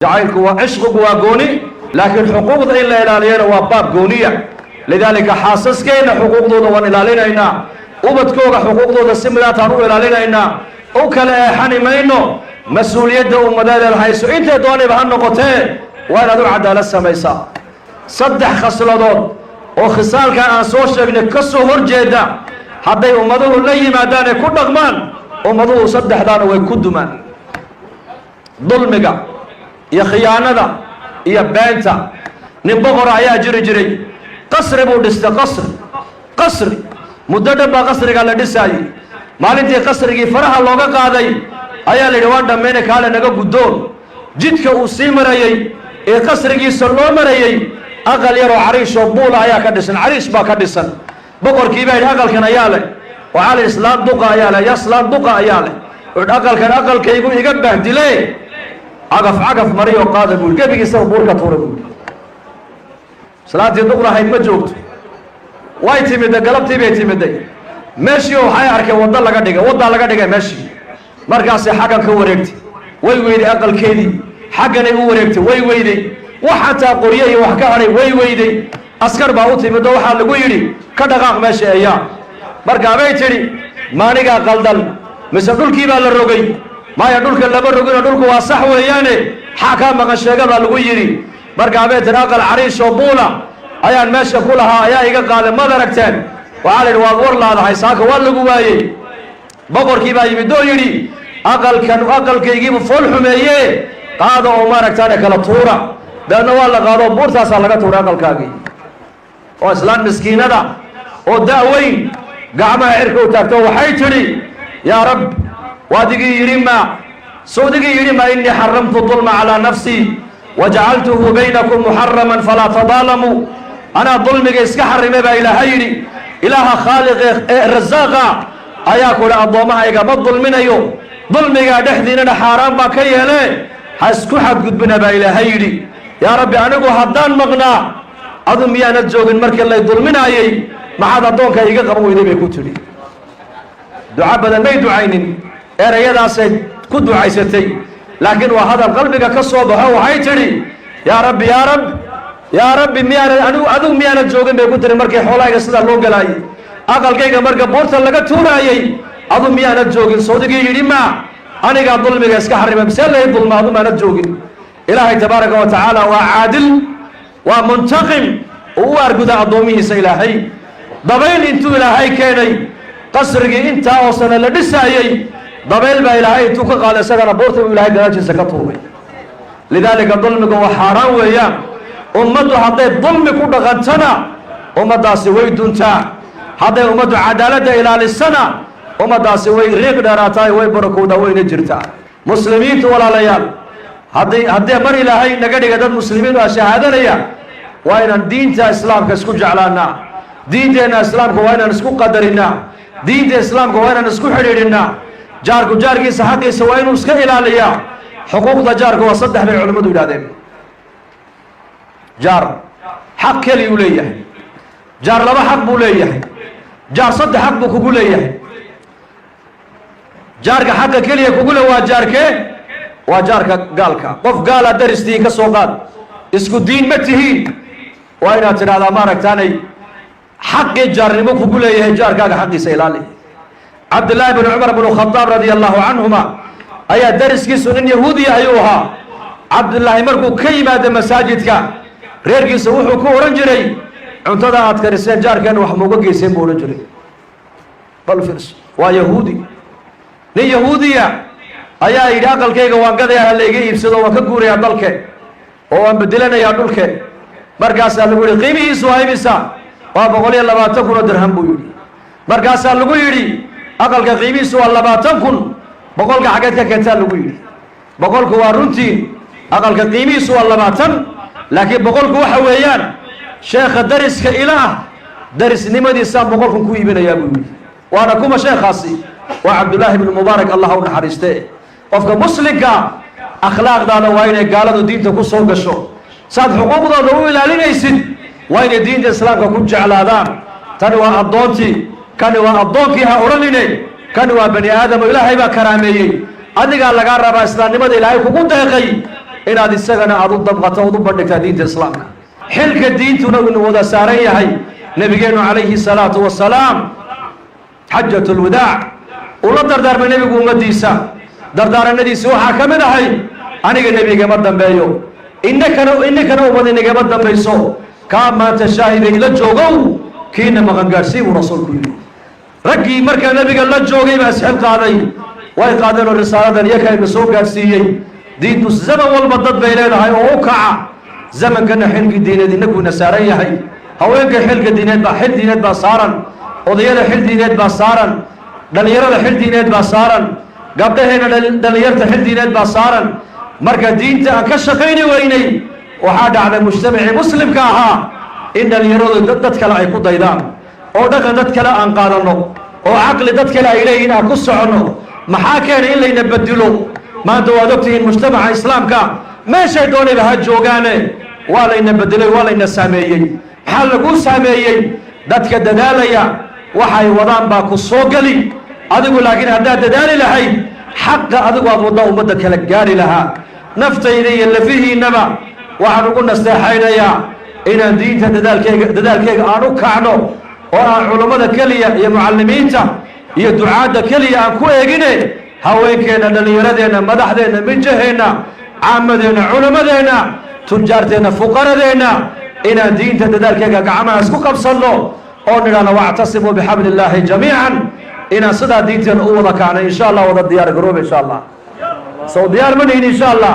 Jacaylku waa cishqigu waa gooni, laakiin xuquuqda in la ilaaliyana waa baab gooniya. Lidaalika xaasaskeenna xuquuqdooda waan ilaalinaynaa, ubadkooga xuquuqdooda si midaataan u ilaalinaynaa, u kala eexani mayno. Mas-uuliyadda ummadeedeed hayso intay doonayba ha noqotee, waa inaad u cadaalad samaysaa. Saddex khasladood oo khisaalkan aan soo sheegnay ka soo hor jeeda hadday ummaduhu la yimaadaan ee ku dhaqmaan, ummaduhu saddexdaana way ku dumaan: dulmiga iyo khiyaanada iyo beenta. Nin boqora ayaa jiri jiray. Qasri buu dhistay, qasri, qasri. Muddo dhan baa qasrigaa la dhisaayey. Maalintii qasrigii faraha looga qaaday ayaa la yidhi, "Waan dhammayna, kaale naga guddoon." Jidka uu sii marayey ee qasrigiisa loo marayey, aqal yaroo cariishoo buula ayaa ka dhisan, cariish baa ka dhisan. Boqorkii baa yidhi, "Aqalkan ayaa leh?" Waxaa la yidhi, "Islaan duqa ayaa leh." "Ya, islaan duqa ayaa leh." Wuxuu, "Aqalkan aqalkaygu iga bahdile, cagaf cagaf mariyoo qaada," buuri. Gebigiisaba buurka tuura, buuri. Islaantii duqdahayd ma joogto. Way timiday, galabtii bay timiday meeshii. Waxay arkeen waddo laga dhigay, waddaa laga dhigay meeshii. Markaasay xaggan ka wareegtay, way weyday aqalkeedii. Xagganay u wareegtay, way weyday. Wax xataa qoryo iyo wax ka hadhay way weyday. Askar baa u timid oo waxaa lagu yidhi, "Ka dhaqaaq meesha eeyaa." Markaabay tidhi, "Maanigaa qaldan mise dhulkii baa la rogay?" "Maya, dhulka lama roginoo, dhulku waa sax weeyaane, xaa kaa maqan sheega?" baa lagu yidhi. Markaabay tidhi, "Aqal cariishoo buula ayaan meesha ku lahaa, ayaa iga qaaday, maad aragteen?" Waxaa la yidhi, "Waad war laadahay, saaka waa lagu waayey." Boqorkii baa yimid oo yidhi, "Aqalkan aqalkaygiibu fool xumeeye, qaada oo maaragtaane kala tuura." Dabeedna waa la qaado, buurtaasaa laga tuuray aqalkaagii. Oo islaan miskiinada oo da-weyn gacmaha cirka u taagto, waxay tidhi, "Yaa Rab, waadigii yidhi, ma sawdigii yidhi ma إني حرمت الظلم على نفسي وجعلته بينكم محرما فلا تظالموا. Anaa dulmiga iska xarimay," baa Ilaahay yidhi. Ilaaha khaaliq ee rasaaqa ayaa ku idhi, "Addoommahayga ma dulminayo, dulmigaa dhexdiinana xaaraan baa ka yeele, ha isku xadgudbina," baa Ilaahay yidhi. Yaa Rabbi, anigu haddaan maqnaa, adu miyaanad joogin markii lay dulminaayey? Maxaad addoonka iiga qaban weyday?" bay ku tidhi. Duco badan may ducaynin, erayadaasay ku ducaysatay, laakiin waa hadal qalbiga ka soo baxo. Waxay tidhi, "Yaa Rabbi, yaa Rab, yaa Rabbi, miyaanad anigu, adigu miyaanad joogin," bay ku tiri, "markii xoolahayga sidaa loo galaayey, aqalkayga marka buurta laga tuuraayey, adu miyaanad joogin? Sawdigii yidhi, ma anigaa dulmiga iska xarima, mise lay dulma, adu maanad joogin?" Ilaahay tabaaraka wa tacaala waa caadil, waa muntaqim uu u arguda addoomihiisa. Ilaahay dabayl intuu Ilaahay keenay, qasrigii intaa oo sane la dhisaayey, dabayl baa Ilaahay intuu ka qaaday, isagana buurta uu Ilahay gadaashiisa ka tuuray. Lidaalika dulmigu waa xaaraan weeyaan. Ummaddu hadday dulmi ku dhaqantana, ummaddaasi way duntaa. Hadday ummaddu cadaaladda ilaalisana, ummaddaasi way riiq dheeraataa, way barakowdaa, wayna jirtaa. Muslimiintu, walaalayaal, haddii mar Ilaahay naga dhiga dad muslimiin oo shahaadanaya, waa inaan diinta Islaamka isku jeclaanaa, diinteenna Islaamka waa inaan isku qadarinaa, diinta Islaamka waa inaan isku xidhiidhinaa. Jaarku jaarkiisa xaqiisa waa inuu iska ilaaliyaa. Xuquuqda jaarka waa saddex, bay culimmadu yidhahdeen. Jaar xaq keliyuu leeyahay, jaar laba xaq buu leeyahay, jaar saddex xaq buu kugu leeyahay. Jaarka xaqa keliya kugu le waa jaarkee? Waa jaarka gaalka. Qof gaala daristiin ka soo qaad, isku diin ma tihiin, waa inaad tidhahdaa, maaragtaanay, xaqii jaarnimo kugu leeyahay, jaarkaaga xaqiisa ilaali. Cabdillaahi bn Cumar bnu Khadaab radia allahu canhuma ayaa dariskiisu nin Yahuudiya ayuu ahaa. Cabdullaahi markuu ka yimaado masaajidka, reerkiisa wuxuu ku odhan jiray, "Cuntada aad kariseen jaarkeenna wax muuga geyseen?" buu odhan jiray. Bal fiirso, waa Yahuudi. Nin Yahuudiya ayaa yidhi, "Aqalkayga waan gadayaa, ha layga iibsado, waan ka guurayaa dalke oo waan bedelanayaa dhulke." Markaasaa lagu yidhi, "Qiimihiisu waa imisa?" "Waa 120,000 oo dirham," buu yidhi. Markaasaa lagu yidhi, "Aqalka qiimihiisu waa 20,000, boqolka xaggeed ka keentaa?" lagu yidhi. "Boqolku waa runtiin, aqalka qiimihiisu waa 20, laakiin boqolku waxa weeyaan sheekha dariska ila ah darisnimadiisaan 100,000 ku iibinayaa," buu yidhi. Waana kuma sheekhaasi? Waa Cabdullaahi bnu Mubaarak, Allah u naxariiste. Qofka muslimka akhlaaqdaada waa inay gaaladu diinta ku soo gasho. Saad xuquuqdooda u ilaalinaysid, waa inay diinta Islaamka ku jeclaadaan. "Tani waa addoontii, kani waa addoonkii," ha odhanine. Kani waa bani aadam oo Ilaahay baa karaameeyey. Adigaa lagaa rabaa islaamnimada Ilaahay kugu deeqay. Inaad isagana aada u damqato ood u bandhigtaa diinta Islaamka. Xilka diintuna inu wada saaran yahay. Nebigeennu calayhi salaatu wasalaam, xajat lwadaac, ula dardaarmay nebigu ummaddiisa. Dardaaranadiisi waxaa ka mid ahay: "Aniga nebigama dambeeyo, inakana ummad inagama dambayso. Kaa maanta shaahida ila joogow, kiina maqan gaadhsii," buu rasuulku yidhi. Raggii markaa nebiga la joogay baa isxil qaaday, way qaadeen oo risaaladan iyaka ina soo gaadhsiiyey. Diintu zaman walba dad bay leedahay oo u kaca. Zamankana xilkii diineed inaguina saaran yahay. Haweenka xilka diineed baa, xil diineed baa saaran. Odayada xil diineed baa saaran. Dhallinyarada xil diineed baa saaran. Gabdhaheenna dhallinyarta xil diineed baa saaran. Marka diinta aan ka shaqayni weynay, waxaa dhacday mujtamacii muslimka ahaa in dhallinyaradu dad kale ay ku daydaan, oo dhaqan dad kale aan qaadanno, oo caqli dad kale ay leeyihiin aan ku soconno. Maxaa keenay in layna bedilo? Maanta waad ogtihiin, mujtamaca islaamka meeshay doonayba ha joogaane, waa layna bedelay, waa layna saameeyey. Maxaa laguu saameeyey? Dadka dadaalaya waxay wadaan baa ku soo geli adigu. Laakiin haddaad dadaali lahayd, xaqa adigu aad waddaa ummadda kala gaari lahaa. Naftayda iyo lafihiinnaba waxaan ugu nasteexaynayaa inaan diinta dadaalkeyga aan u kacno, oo aan culummada keliya iyo mucallimiinta iyo ducaadda keliya aan ku eegine, haweenkeenna, dhallinyaradeenna, madaxdeenna, mijaheenna, caamadeenna, culammadeenna, tujaarteenna, fuqaradeenna, inaan diinta dadaalkeega gacmaha isku qabsanno oo nidhahno "واعتصموا بحبل الله جميعا". Inaan sidaa diinteena u wada kacno, insha Allah. Wada diyaar garooba, insha Allah. Sow diyaar ma nihin, insha Allah?